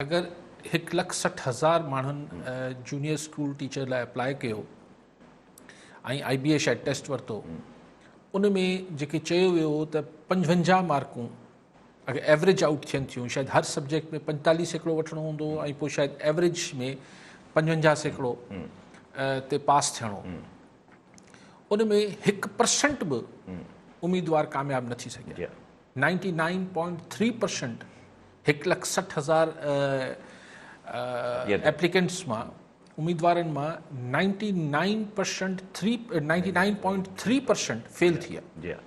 اگر 1,60,000 ماڻهن junior school teacher لاء اپلائي ڪيو ۽ آئي بي اي شايد ٽيسٽ ورتو، ان ۾ جيڪي چيو ويو هو ته 55 مارڪون اگر ايوريج آئوٽ ٿين ٿيون، شايد هر سبجيڪٽ ۾ 45% وٺڻو هوندو ۽ پوء شايد ايوريج ۾ 55% تي پاس ٿيڻو، ان ۾ 1% به اميدوار ڪامياب نه ٿي سگهيا. 99.3%، 1,60,000 ايپليڪنٽس مان، اميدوارن مان 99% 3، 99.3% فيل ٿي ويا.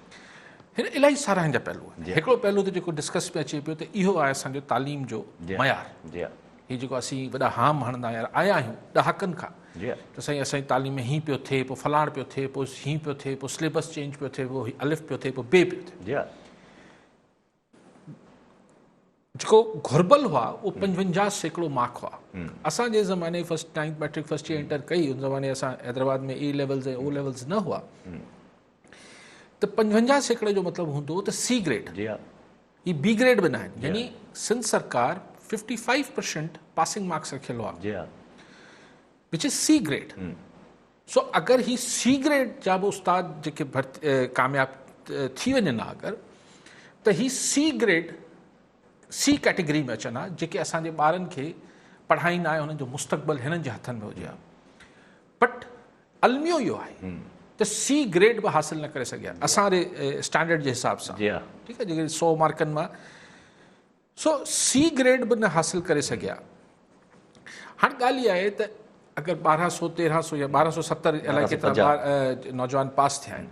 هن الاهي ساراهن جا پهلو آهن. هڪڙو پهلو ته جيڪو ڊسڪس ۾ اچي پيو ته اهو آهي اسان جو تعليم جو معيار. هي جيڪو اسين وڏا هام هڻندا آيا آهيون ڏهاڪن کان ته سائين اسان جي تعليم ۾ هين پيو ٿئي، پوء فلاڻ پيو ٿئي، پوء هين پيو ٿئي، پوء سليبس چينج پيو ٿئي، پوء الف پيو ٿئي، پوء بي پيو ٿئي. جيڪو گهربل هئا اهو 55% مارڪ هئا. اسان جي زماني first ninth matric first year enter ڪئي، ان زماني اسان حيدرآباد ۾ اي ليولز ۽ او ليولز نه هئا، ته 55% جو مطلب هوندو هو ته سي گريڊ. هي بي گريڊ به نه آهن. يعني سنڌ سرڪار 55% پاسنگ مارڪس رکيل هئا، وچ از سي گريڊ. سو اگر هي سي گريڊ جا به استاد جيڪي ڪامياب ٿي وڃن ها اگر، ته هي سي گريڊ سي ڪيٽيگري ۾ اچن ها، جيڪي اسان جي ٻارن کي پڙهائين ها ۽ انهن جو مستقبل هنن جي هٿن ۾ هجي ها. بٽ الميو اهو آهي ته سي گريڊ به حاصل نه ڪري سگهيا اسان جي اسٽينڊرڊ جي حساب سان. ٺيڪ آهي، جيڪي 100 مارڪن مان سو سي گريڊ به نه حاصل ڪري سگهيا. هاڻ ڳالهه اها آهي ته اگر 1200، 1300 يا 1270 الائي ڪيترا ٻار نوجوان پاس ٿيا آهن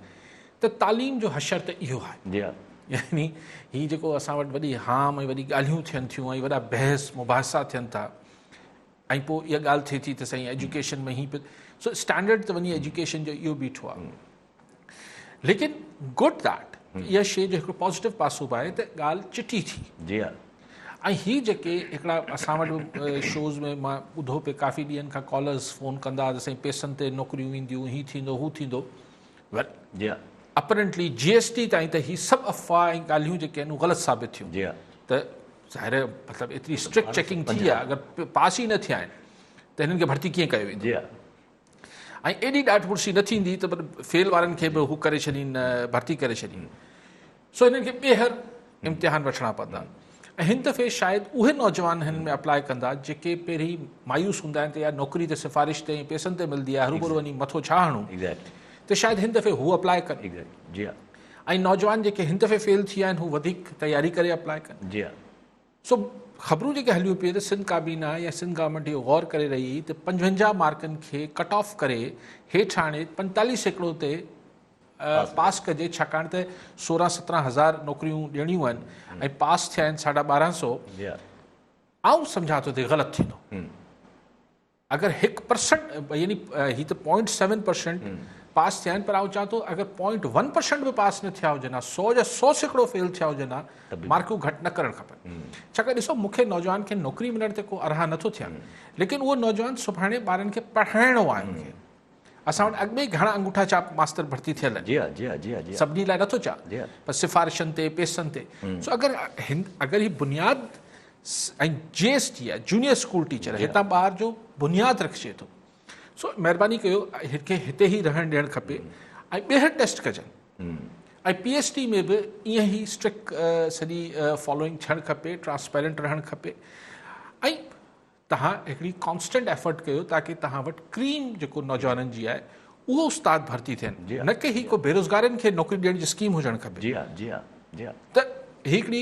ته تعليم جو حشر ته اهو آهي. يعني هي جيڪو اسان وٽ وڏي هام ۽ وڏي ڳالهيون ٿين ٿيون ۽ وڏا بحث مباحثا ٿين ٿا ۽ پوء اها ڳالهه ٿئي ٿي ته سائين ايجوڪيشن ۾ هي سو اسٽينڊرڊ ته وڃي ايجوڪيشن جو اهو بيٺو آهي. ليڪن گڊ that اها شيء جو هڪڙو پازيٽو پاسو به آهي ته ڳالهه چٽي ٿي. جي ها. ۽ هي جيڪي هڪڙا اسان وٽ به شوز ۾ مان ٻڌو پئي ڪافي ڏينهن کان ڪالرز فون ڪندا ته سائين پيسن تي نوڪريون وينديون، هي ٿيندو هو ٿيندو. ويل جي ها. اپرنٽلي جي ايس ٽي تائين ته هي سڀ افواهه ۽ ڳالهيون جيڪي آهن غلط ثابت ٿيون. جي ها. ته ظاهر آهي مطلب ايتري اسٽرڪٽ چيڪنگ ٿي آهي، اگر پاس ئي نه ٿيا آهن ته هنن کي ڀرتي ڪيئن ڪيو ويندو؟ جي ها. ۽ ايڏي ڏاڍ مڙسي نه ٿيندي ته فيل وارن کي به هو ڪري ڇڏين، ڀرتي ڪري ڇڏين. سو هنن کي ٻيهر امتحان وٺڻا پوندا ۽ هن دفعي شايد اهي نوجوان هن ۾ اپلاء ڪندا جيڪي پهرين مايوس هوندا آهن ته يار نوڪري ته سفارش تي ۽ پيسن تي ملندي آهي، هروڀرو وڃي مٿو ڇا هڻون، ته شايد هن دفعي هو اپلاء ڪن. ۽ نوجوان جيڪي هن دفعي فيل ٿي ويا آهن هو وڌيڪ تياري ڪري اپلاء ڪن. سو خبرون جيڪي هليون پئي ته سنڌ ڪابينا يا سنڌ گورنمينٽ اهو غور ڪري رهي هئي ته 55 مارڪن کي ڪٽ آف ڪري هيٺ آڻي 45% تي پاس ڪجي، ڇاڪاڻ ته 16 17 هزار نوڪريون ڏيڻيون آهن ۽ پاس ٿيا آهن 1250. آئون سمجهان ٿو ته غلط ٿيندو. اگر 1% يعني هي ته پوائنٽ سيون پرسنٽ پاس ٿيا آهن، پر آئون چوان ٿو اگر پوائنٽ ون پرسنٽ به پاس نه ٿيا هجن ها، 100 جا 100% فيل ٿيا هجن ها، مارڪون گهٽ نه ڪرڻ کپن. ڇاڪاڻ ڏسو مون کي نوجوان کي نوڪري ملڻ تي ڪو ارها نٿو ٿيان، ليڪن اهو نوجوان سڀاڻي ٻارن کي پڙهائڻو آهي ان کي. اسان وٽ اڳ ۾ ئي گهڻا انگوٺا چاپ ماستر ڀرتي ٿيل آهن. سڀني لاء نٿو چاهان، پر سفارشن تي، پيسن تي. سو اگر اگر هي بنياد ۽ جي ايس ٽي آهي، جونيئر اسڪول ٽيچر، هتان ٻار جو بنياد رکجي ٿو. سو مهرباني ڪيو هن کي هتي ئي رهڻ ڏيڻ کپي ۽ ٻيهر ٽيسٽ ڪجن ۽ پي ايس ٽي ۾ به ائين ئي اسٽرڪ سڄي فالوئنگ ٿيڻ کپي، ٽرانسپيرنٽ رهڻ کپي ۽ توهان هڪڙي ڪانسٽنٽ ايفرٽ ڪيو تاڪي توهان وٽ ڪريم جيڪو نوجوانن جي آهي اهو استاد ڀرتي ٿين، نه ڪي هي ڪو بيروزگارن کي نوڪري ڏيڻ جي اسڪيم هجڻ کپي. جي ها جي ها جي ها. ته هي هڪڙي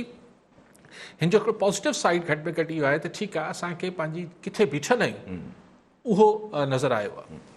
هن جو هڪڙو پازيٽو سائيڊ گهٽ ۾ گهٽ اهو آهي ته ٺيڪ آهي اسان کي پنهنجي ڪٿي بيٺل آهيون اهو نظر آيو آهي.